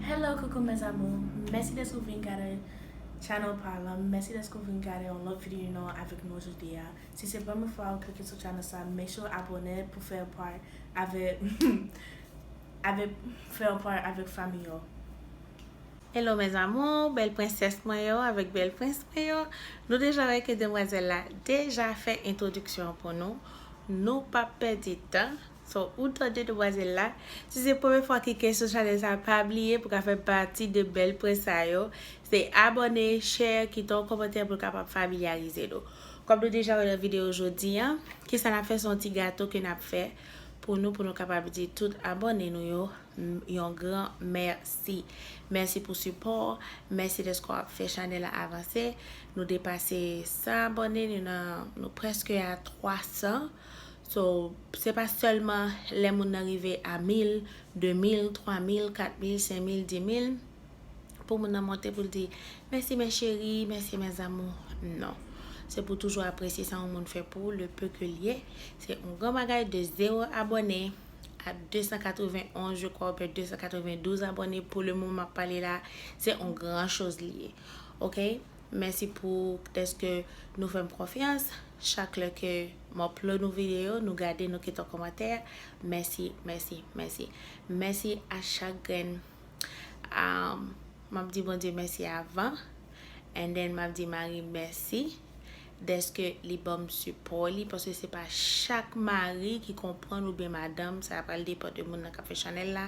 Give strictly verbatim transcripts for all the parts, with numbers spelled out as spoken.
Hello, coucou mes amours. Mèsi dèske w vin gade channel pa la. Mèsi dèske w vin gade yon lòt videyo avèk nou jodi a. Si se premye fwa ou klike sou channel sa, make sure w abòne pou fè part avèk avèk fè part avèk fanmi yo. Hello mes amours, bèl prensès mwen yo avèk bèl prens mwen yo. Nou deja wè ke demwazèl la deja fè entwodiksyon an pou nou. Nou p ap pèdi tan. So, ou tande demwazèl la. Si se premye fwa ki ke sou chanèl sa, pa bliye pou ka fè pati de bèl prens sa yo. Se abòne, share, kite yon kòmantè pou l kapab familyarize nou. Kòm nou deja wè nan videyo jodi a, kisa n ap fè, se yon ti gato ke n ap fè pou nou, pou nou kapab di tout abòne nou yo m- yon gran mèsi. Mèsi pou sipò, mèsi dèske w ap fè chanèl la avanse. Nou depase san abòne, nou nan, nou prèske a twa san. So, se pa sèlman lè moun nan rive a mil, de mil, twa mil, kat mil, senk mil, di mil, pou moun nan monte pou l di, mèsi mes chéris, mèsi mes amours. Non. Se pou toujou apresye sa yon moun fè pou ou, le peu que l ye. Se yon gran bagay de zewo abòne a de san katreven onz, je crois, oubyen de san katreven douz abòne pou le moman m ap pale la. Se yon gran choz li ye. Oke? Mèsi pou dèske nou fè m konfyans. Chak lè ke m upload nou videyo, nou gade, nou kite yon kòmantè. Mèsi, mèsi, mèsi. Mèsi a chak grenn. Um, m ap di Bondye mèsi avan. And then m ap di Mari mèsi dèske li ban m sipò li, paske se pa chak mari ki konprann oubyen madanm, sa pral depann de moun nan k ap fè chanèl la,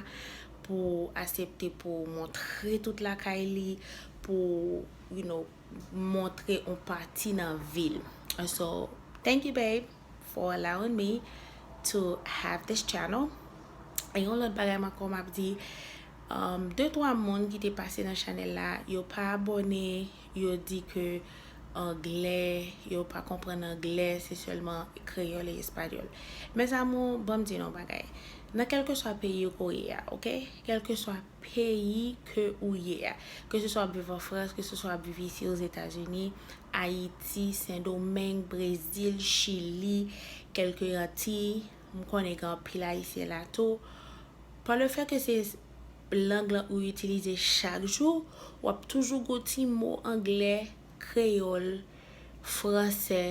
pou aksepte pou montre tout lakay li, pou, you know, montre yon pati nan vi l. And so, thank you babe for allowing me to have this channel. E yon lòt bagay m ankò m ap di, um, de twa moun ki te pase nan chanèl la, yo pa abòne, yo di ke anglè, yo pa konprann anglè, se sèlman kreyòl e espanyòl. Mes amours, ban m di nou yon bagay. Nan kèlkeswa peyi ou ye a, oke? Kèlkeswa peyi ke ou ye a. Ke se swa w ap viv an Frans, ke se swa w ap viv isi Ozetazini, Ayiti, Sendomeng, Brezil, Chili, kèlke Antiy, m konnen gen anpil Ayisyen la tou. Pa le fè ke se lang lan ou itilize chak jou, w ap toujou gon ti mo anglè, kreyòl, fransè,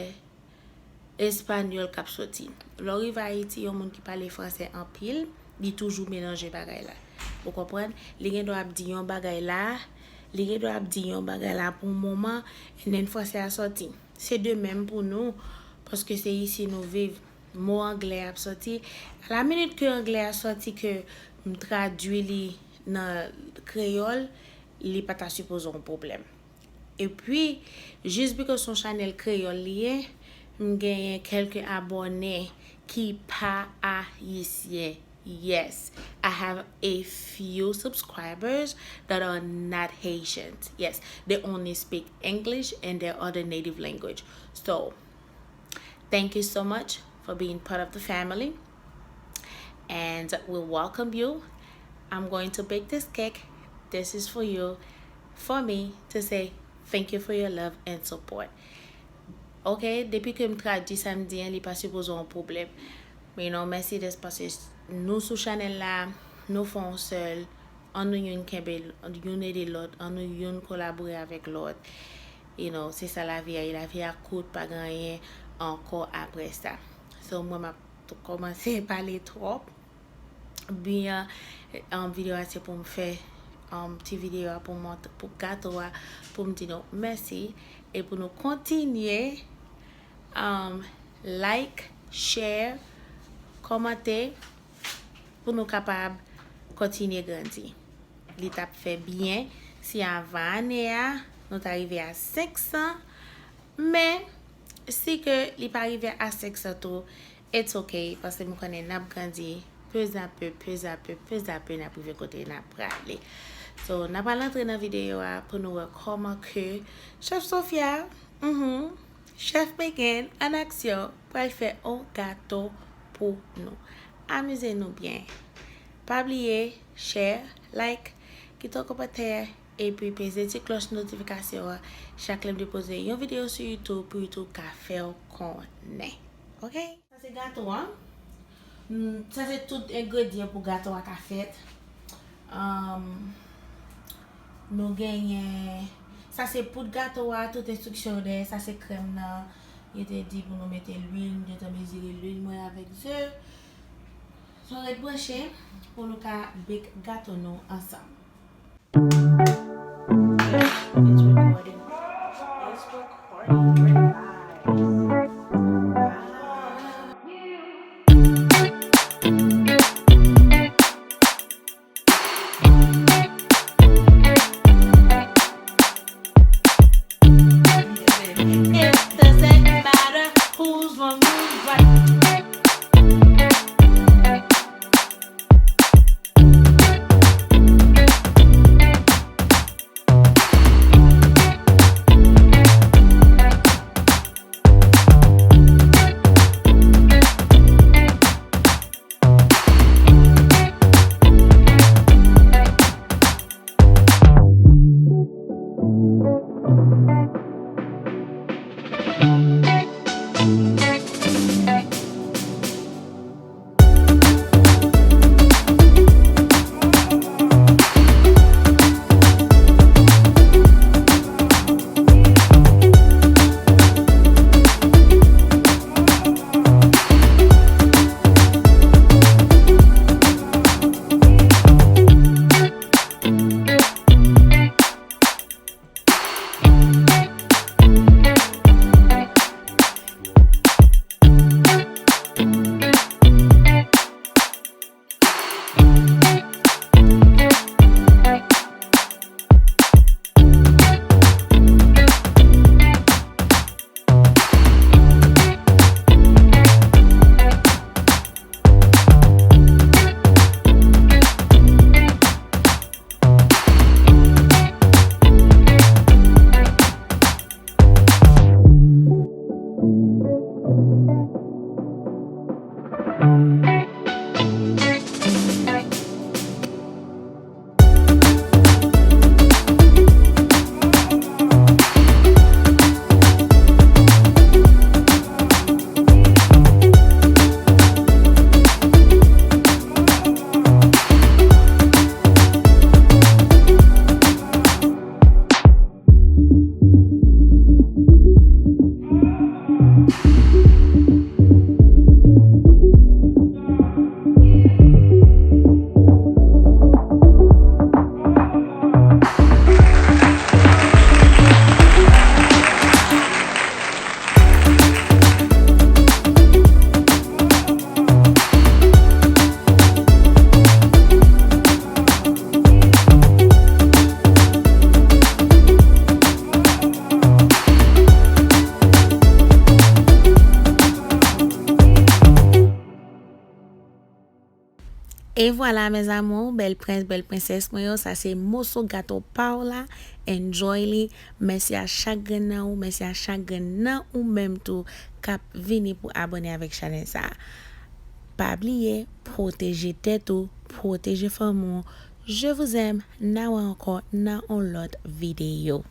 espanyòl k ap soti. Lè w rive Ayiti, yon moun ki pale fransè anpil, li toujou melanje bagay la. Ou konprann? Li gen dwa ap di yon bagay la, li gen dwa ap di yon bagay la pou yon moman, and then fransè a soti. Se de menm pou nou, paske se isi nou viv. Mo anglè ap soti. A la minit ke anglè a soti, ke m tradui li nan kreyòl, li pa ta sipoze yon pwoblèm. Epi, jis bikòz se yon chanèl kreyòl li ye, m genyen kèlke abòne ki pa ayisyen. Yes, I have a few subscribers that are not Haitians. Yes, they only speak English and their other native language. So, thank you so much for being part of the family. And we welcome you. I'm going to bake this cake. This is for you, for me to say thank you for your love and support. Ok, depi ke m tradui sa m di an, li pa sipoze yon pwoblèm. Men non, mèsi dèske paske nou sou chanèl la, nou fè yon sèl, ann nou youn kenbe youn ede lòt, ann nou youn kolabore avèk lòt. You know, se sa lavi a ye, lavi a kout, pa gen anyen ankò apre sa. So, mwen m ap kòmanse pale twòp. Bi an, um, videyo a se pou m fè, um, ti videyo a pou m mont-, pou gato a, pou m di nou mèsi. E pou nou kontinye, um, like, share, kòmante, pou nou kapab kontinye grandi. Li t ap fè byen si avan ane a, nou ta rive a senk san, men si ke li pa rive a senk san tou, it's ok, paske m konnen n ap grandi, peu à peu, peu à peu, peu à peu, n ap rive kote n ap prale. So, n ap al antre nan videyo a pou nou wè kòman ke Chef Sofia, mhm, Chef Megan, an aksyon, pral fè yon gato pou nou. Amize nou byen. Pa bliye, share, like, kite yon kòmantè, epi peze ti klòch notifikasyon an. Chak lè m depoze yon videyo sou YouTube, pou YouTube ka fè w konnen. Ok? Sa se gato an. Mm, sa se tout engredyan pou gato a ka fèt. Um, Nou genyen, sa se poud gato a, tout enstriksyon yo dèyè, sa se krèm nan. Yo te di pou nou mete lwil, nou te mezire lwil mwen avèk ze. So ret branche pou nou ka bake gato nou ansanm. It's recording. It's recording. We're live. Wow. It doesn't matter who's wrong, who's right. E vwala, mes amours, bèl prens, bèl prensès mwen yo, sa se moso gato pa w la. Enjoy li. Mèsi a chak grenn nan ou, mèsi a chak grenn nan ou menm tou k ap vini pou abòne avèk chanèl sa a. Pa bliye, pwoteje tèt ou, pwoteje fanmi w. Je vous aime, n a wè ankò nan yon lòt videyo.